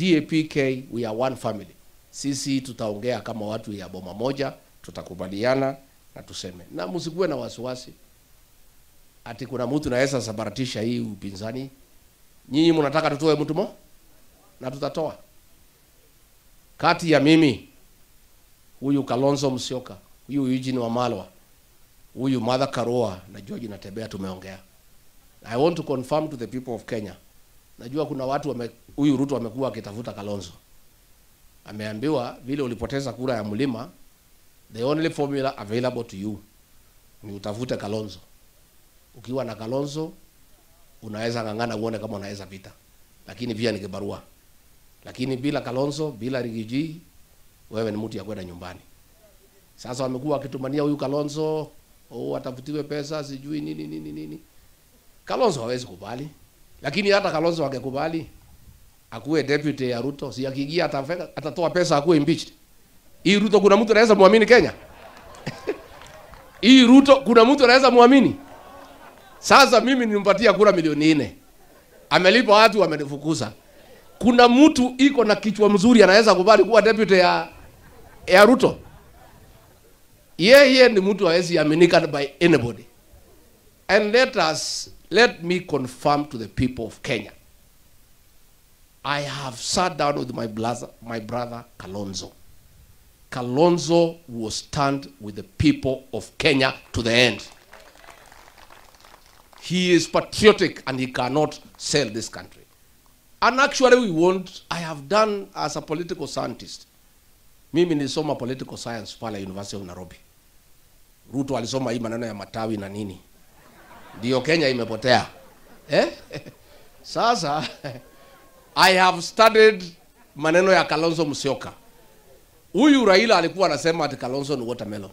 DAPK, we are one family. Sisi tutaongea kama watu ya boma moja, tutakubaliana na tuseme. Na msikuwe na wasiwasi ati kuna mtu naweza sabaratisha hii upinzani. Nyinyi mnataka tutoe mtu mo? Na tutatoa. Kati ya mimi, huyu Kalonzo Musyoka, huyu Eugene Wamalwa, huyu Martha Karua na George Natembeya tumeongea. I want to confirm to the people of Kenya. Najua kuna watu huyu Ruto amekuwa akitafuta Kalonzo. Ameambiwa vile ulipoteza kura ya mlima, the only formula available to you ni utafute Kalonzo. Ukiwa na Kalonzo unaweza ngangana uone kama unaweza vita. Lakini pia ni kibarua. Lakini bila Kalonzo, bila Rigiji, wewe ni mtu ya kwenda nyumbani. Sasa wamekuwa wakitumania huyu Kalonzo, oh, atafutiwe pesa, sijui nini nini nini. Kalonzo hawezi kubali. Lakini hata Kalonzo angekubali akuwe deputy ya Ruto, si akiingia atatoa pesa akuwe impeached. Hii Ruto kuna mtu anaweza muamini Kenya? Hii Ruto kuna mtu anaweza muamini? Sasa mimi nimpatia kura milioni 4. Amelipa watu wamenifukuza. Kuna mtu iko na kichwa mzuri anaweza kubali kuwa deputy ya Ruto? Yeye ni mtu hawezi aminika by anybody. And let me confirm to the people of Kenya. I have sat down with my brother Kalonzo. Kalonzo will stand with the people of Kenya to the end. He is patriotic and he cannot sell this country. And actually we won't. I have done as a political scientist. Mimi nilisoma political science pale University of Nairobi. Ruto alisoma hii maneno ya matawi na nini. Ndio Kenya imepotea. Eh? Sasa I have studied maneno ya Kalonzo Musyoka. Huyu Raila alikuwa anasema ati Kalonzo ni watermelon.